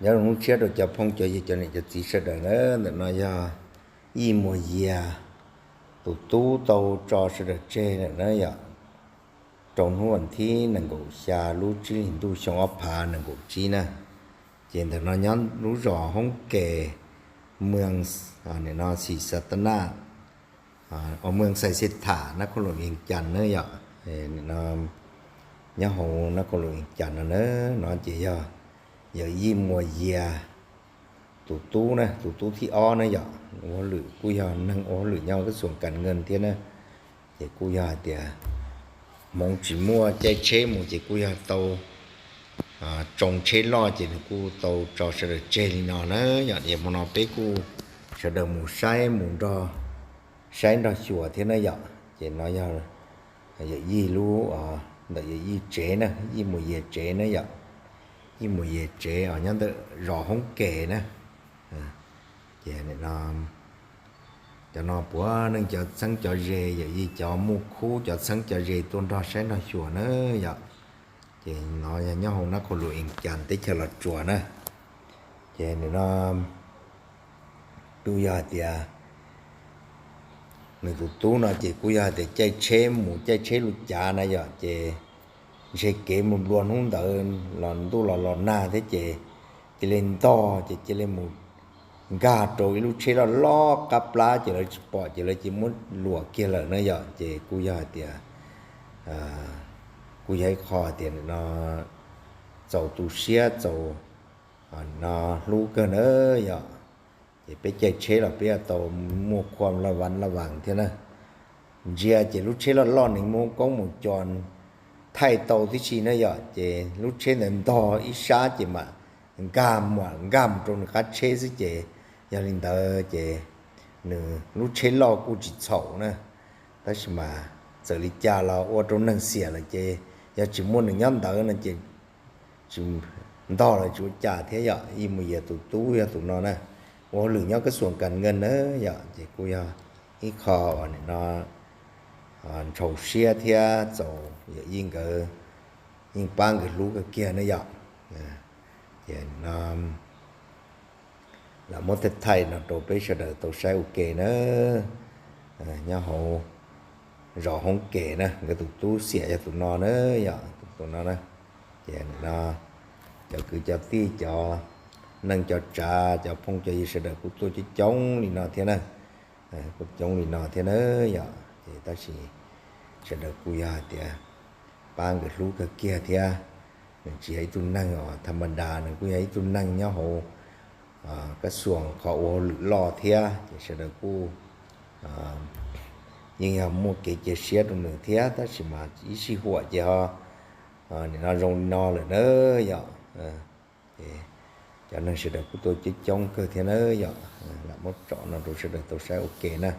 Nyob zoo hnub tshiab rau cov phooj cov ywg cov niam cov txiv sawv daws na, ntawm no yog Yij Muas Yias tus tub tau tso sawv daws tseg lawm na yom. Rau hnub vas thib nees nkaum xya lub tsib hlis ntuj xyoo ob phav nees nkaum tsib na, ces ntawm no nyob lub zos Hoob Kes, moos, nim no Xis Xas Tab Naj, moos Xais Xes Tham, nab khuj lus Vees Cas na yom. Nyob hauv nab khuj lus Vees Cas no na, no ces yog yawm Yij Muas Yias tus tub na, tus tub thib ob na yom. Ua hauj lwm kuj yog neeg ua hauj lwm nyob kab xuas kas nkees thiab na. Ces kuj yog hais tias hmoov tsis muaj caij tsheb mus ces kuj yog tau tsoo tsheb loj ces nws kuj tau tso sawv daws tseg li no na yom. Ces hmo no peb kuj sawv daws mus saib mus nrog, saib nrog xyuas thiab na yom. Ces no yog yawm Yij lub, ntawm yawm Yij tsev na, Yij Muas Yias tsev na yom. Yij Muas Yias tsev os, nyob ntawm zos Hoob Kes na. Ces cov no puav leej cov txheeb cov ze, yawm Yij cov muaj khub cov txheeb cov ze tuaj nrog saib nrog xyuas na yom. Ces no yog nyob hauv nab khuj lus Vees Cas teb chaws Los Tsuas na. Ces nim no kuj yog hais tias nws tus tub no ces kuj yog hais tias caij tsheb mus caij tsheb lub cav na yom, ces ntshe kev mus nplua hnub ntawd los ntuj los los nag thiab ces cia li ntog ces cia li mus nkag rau ib lub tsheb loj loj qab plab ces lawv tsis pom ces lawv cia muab luam kiag lawm na yom. Ces kuj yog hais tias, kuj yog ib qho tias no txaus tu siab txaus no hlub kawg na yom. Ces peb caij tsheb los peb tau muaj khuam laj vas laj vas thiab na. Ntsia ces lub tsheb loj loj nws muaj koob mus co thaij tau tib si na yom, ces lub tsheb ntawd ntog ib sab ces mam nkag mam nkag mus rau nws qab tsheb xwb ces yog li ntawd ces nws lub tsheb loj kuj tsis txhaum na. Tab sis mas txawm li cas los ua rau neeg xiam lawm ces yog tsis muaj nws nyob ntawd no ces tsis ntog los tsis ua cas thiab yom. Yij Muas Yias tus tub yog tus no na, ua hauj lwm nyob kab xuas kas nkees na yom, ces kuj yog ib qho uas nim no ntshau siab thiab txaus yawm Yij nkawd yeej pab nkawd hlub kawg kiag na yom. Ces no lam muab thaij thaij no rau peb sawv daws tau saib ua ke na. Nyob hauv zos Hoob Kes na, nkawd tus tub xiam yog tus no na yom, tus no na. Ces no cov kwv cov tij cov neej cov tsav cov phooj cov ywg sawv daws kuj tuaj coob coob li no thiab na. Kuj coob li no thiab na yom, ces tab sis sawv daws kuj yog hais tias pab nkawd hlub kawg kiag thiab. Nws tsis yog ib tug neeg uas tham ma das, nws kuj yog ib tug neeg nyob hauv kab xuas qhov ua hauj lwm loj thiab, ces sawv daws kuj yeej yog muaj kev cia siab rau nws thiab, tab sis mas ib sij huam ces ho nim no zoo li no lawm na yom. Ces cov neeg sawv daws kuj tuaj coob coob kawg thiab na yom, lam muab tso no rau sawv daws tau saib ua ke na.